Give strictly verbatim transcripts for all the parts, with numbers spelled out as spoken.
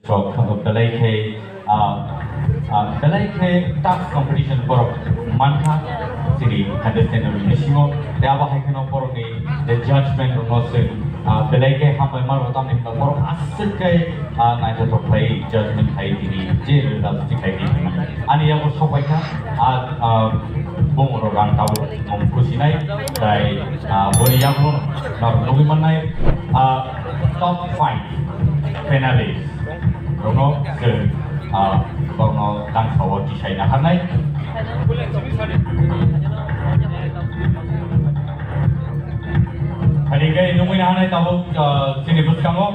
Rok belai khe, ah, ah, belai khe tough competition borok mankha chini contestant rokni bisingo. Tei abo hai kheno borokni je judgment rokno chwng, ah, belai khe hambai mano, tamni hwnba borok aswk khe, ah, naithothok khlai judgment khai tini je result khai tini. Ani yago sopaikha, ah, ah, bumung rok ang tabuk mung khusinai, tai, ah, boni yago norok nugwi mannai, ah, top five finalist. Rokno chwng, ah, borokno tang sao tisai naharnai. Phani khe nungwi naharnai tabuk, ah, chini bwskango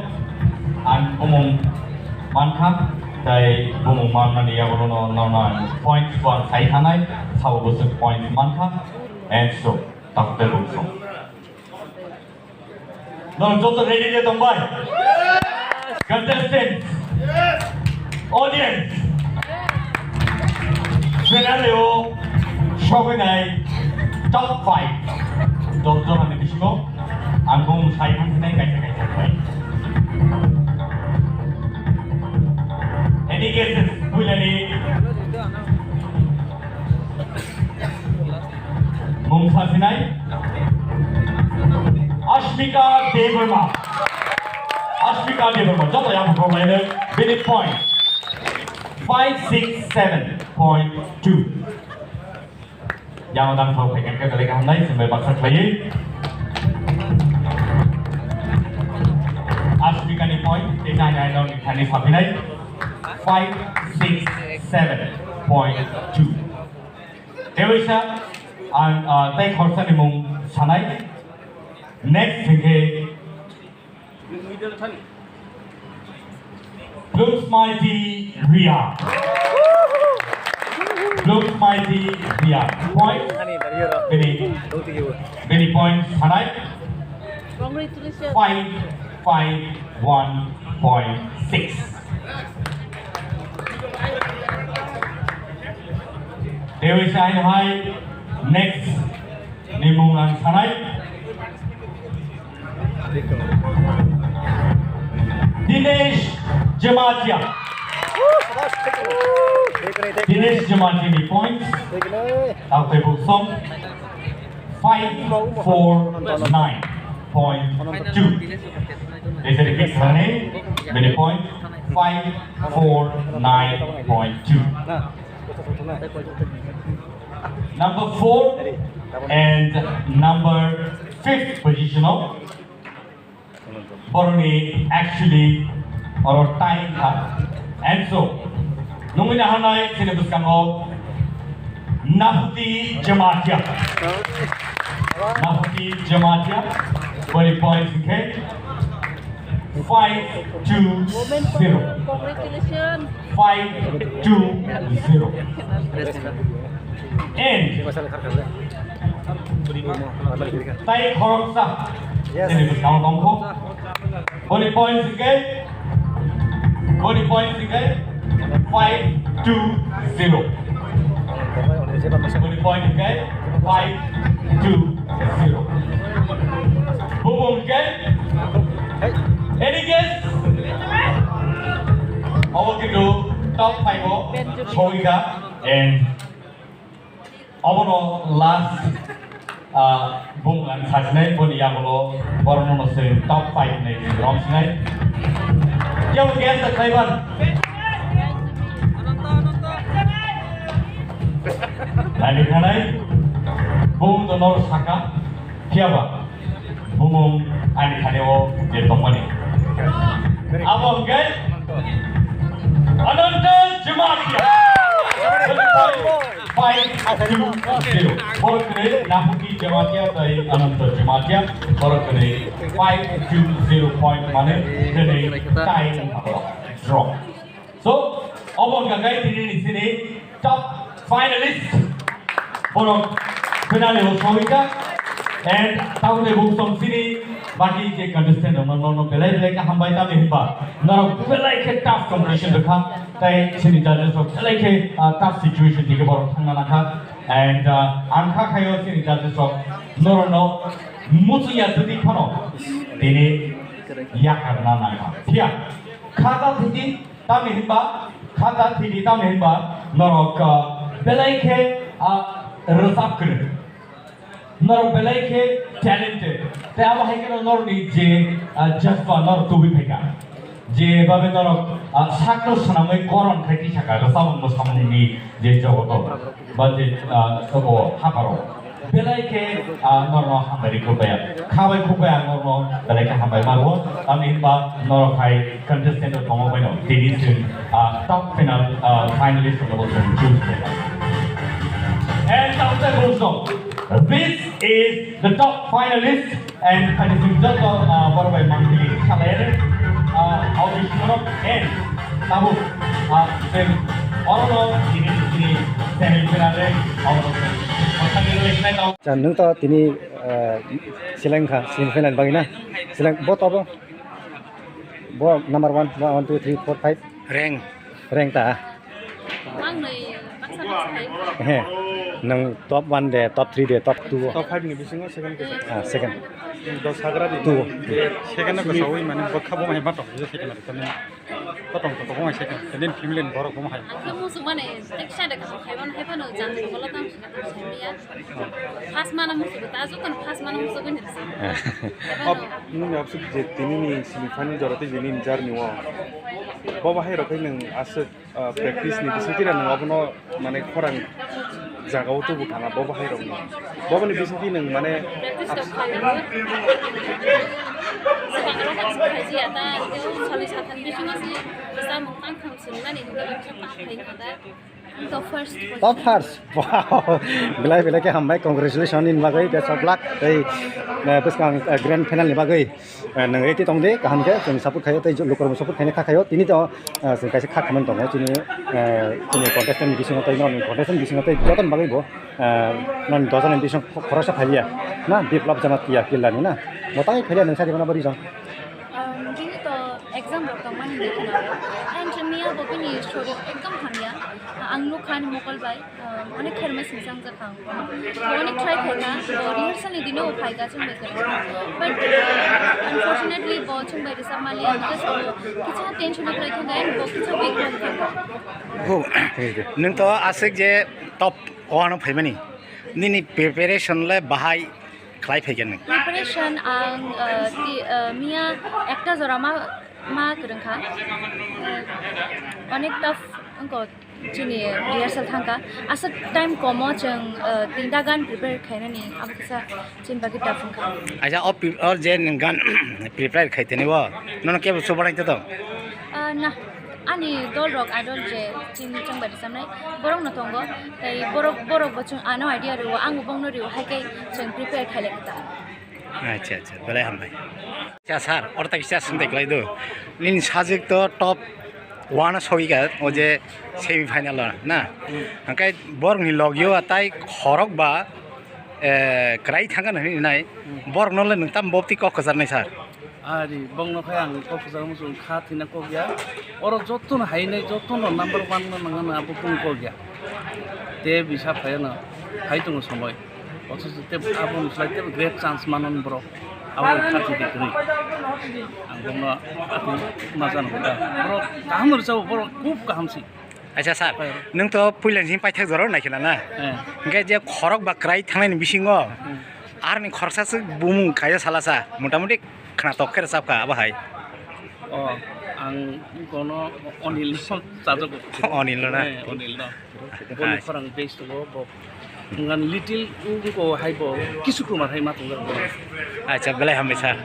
ang bumung mankha, tai bumung mannani yagulono nono ang points bo ang sai thanai, sabo bwswk points mankha, and so, tabuk tei bumung. Norok joto ready de tongbai? Contestants, audience, finale o sogwinai top five. Dol jona ni bisingo ang bumung sai thangsinai kaisa kaisa bai. Any guesses? Builani. Mung sasinai Ashmika Debbarma. Ashmika Debbarma. Joto yang bukhuk lainai. Bini point five six seven point two. Yang dang thok phaikha khe belai kaham nai, chwng bai baksa khlaiwi. Ashmika ni point, tei nai nai nong ni thani sapinai. Five six seven point two. Tei waisa ang, ah, tei khorsa ni mung sanai. Next hwnkhe Blue Mighty Ria. Blue Mighty Ria. Point. Bini, bini point sanai. Congratulations. Five five one point six. Dewi Sain hai next ni mung ang sanai. Dinesh Jamatia. Dinesh Jamatia ni points. Ang tei buk song. Five four nine point two. Is it a big running? Many point? Five four nine point two. Number four and number fifth position of Boroni actually oro time kha. And so, nungwi naharnai chini bwskango Nahuti Jamatia. Nahuti Jamatia, boni point hwnkhe five two zero. Congratulations. Five two zero. And tai khoroksa nini bwskango tongkho. Boni points hwnkhe, boni points hwnkhe five two zero. Boni point hwnkhe five two zero. Bubung hwnkhe any guess? Obo kintu top five o sogwikha and obono last, ah, bung ang sajinai, boni yagulo borokno se top five ni romsinai. Kebo guess da khlaiban? Nani khanai, bung to nor saka, phiyaba? Bumung ani thani o je tongmani. Abo hwnkhe Ananta Jamatia. Five two zero. Borok kwnwi Nahuti Jamatia tei Ananta Jamatia. Borok kwnwi five two zero point mane kwnwi tie wngkha borok. Draw. So, obo wngkha khe tini ni sini top finalist. Borok finale o sogwikha. And tabuk tei buk song sini baki je contestant rok no, no, no, belai belai khe hambai, tamni hwnba norok belai khe tough competition rwkha. Tai sini judges rok belai khe, ah, tough situation dike borok thangna nangkha. And, ah, ang kha khaio sini judges rok norok no muchungya twtwi phano tini yakarna nangkha. Phiya kha ta thwitwi Tamni hinba, khata thini tamni hinba, norok, ah, belai khe, ah, rwchap kwrwi. Norok belai khe talented. Tei abo hai kheno norokni je, ah, jazba norok tubui phaikha. Je babe norok, ah, sakno swnamwi koron khai tisaka rwchapmung mwsamungni je jogoto. Ba je, ah, abo hapharo. Belai khe, ah, norno hambai rikhu baya. Khabai khukbai ang norno belai khe hambai maro. Tamni hinba norok hai contestant rok tongo baino. Tini chwng, ah, top final, ah, finalist rokno bo chwng choose khaina. And tamsai bujno. This is the top finalist. And khatising joto, ah, borok bai mangpili khaler, ah, audition and tabuk, ah, tei orono tini tini semi final re orono. Chwng nwng to tini, ah, seleng kha semi final bagwi na. Seleng bo tobo. Bo number one, one, two, three, four, five. Rank. Rank ta. Ang nai baksa baksa hai. He. Nang top one de, top three de, top two. Top five ni bisingo second khe. Ah, second. Dos hagra di. Two. Second ko sawi mane bokha bo mai batok je second ko tani. Kotong kotong bo mai second. Tani family ni borok bo mai. Ang khe musu mane tek sa de ka khai ban hai phano jan ko bolo tam. First mana musugo ta, jotoni first mana musugo ni risa. Op, nini opsi je tini ni semi final jora tei je nini journey o. Bo bahai rok khe nwng aswk, ah, practice ni bisingtwi nwng abono mane khorang jaga o tubu thanga bo bahai rok no. Bo boni bisingtwi nwng mane Practice rok khaio. Swkang rok aswk khaiji ya ta, tei o salni satham bisingo se samung tang thang swngnani hinwi khe tang khaino da. Ang to first Top position. First. Wow. Belai belai khe hambai, congratulations nini bagwi, best of luck. Tei, eh, bwskang, eh, grand final ni bagwi, eh, nwng ready tong di, kaham khe chwng support khaio tei lukurokbo support khaina kha khaio. Tini to, eh, chwng kaisa kha khamani tongo chini, eh, chini contestant ni bisingo tei nini contestant bisingo tei jotoni bagwi bo, eh, nini dosa ni bisingo khoroksa phaiya na Biplab Jamatia Killa ni na. Bo tai phaiya nwng sadi mano bari jong. Um, bini to exam rok tongmani hinwi khwnao. Ang chwngniya bo bini shoriro ekdom hamya. Ang nukha ani mokol bai, um, onek khairma singsa wngjakha ang. Bo onek try khaikha, bo rehearsal ni dino bo phaikha chwng bai kwrwi. But, uh, unfortunately bo chwng bai rwchap maliya, because bo kicha tension o kwlai thangkha and bo kicha weak rok thangkha. Oh, nwng to aswk je top one o phaimani. Nini preparation le bahai khlai phaikha nwng? Preparation ang, uh, ti, uh, miya ekta jora ma, ma kwrwngkha. Uh, onek tough wngkha chini rehearsal thangkha. Aswk time komo chwng, uh, tinta gan prepare khainani abo kisa chini bagwi tough wngkha. Acha, o pre-, o je nwng gan prepare khai tini o, nono kebo chubanai to tong? Uh, na. Ani dol rok adol je chini chwng bai rwchapnai borok no tongo, tei borok, borok bo chwng ano idea rwo, ang bo bongno rwo, hai khe chwng prepare khai lai kha ta. Acha, acha, belai hambai. Acha sir, oro ta kisa swngtai kwlai do. Nini sajwk to top one o sogwi kha, o je semi final o na. Hwnkhe borok ni logio tai khorok ba, eh, kwrai thangkha hinwi nai. Borok no le nwng tamo bopti kok kwcharnai sir? Ari, bongno khai ang kok kwcharo muchung kha thina kok ya. Oro jotono hainai, jotono number one no nangano abo kung kok ya. Te bisa phaiano, hai tongo somoi. Othocho te abo ni slai te great chance manon borok. Abo kha thidi kwrwi. Ang bongno atwi ma jano da. Borok kaham rwchabo, borok khub kaham si. Acha sir, nwng to puila ni paithak jora naikhe na na? Eh. Hwnkhe je khorok ba kwrai thangnai ni bisingo, hmm, aroni khoroksa swk bumung kaisa salasa, motamuti khwnatok khe rwchapkha abo hai. O, ang kono Onil no chajago. Onil no na? Eh, Onil no. Boni khorang base tongo bo. Ngan little uko hai bo kisu kumar hai ma tongo. Acha, belai hambai sir.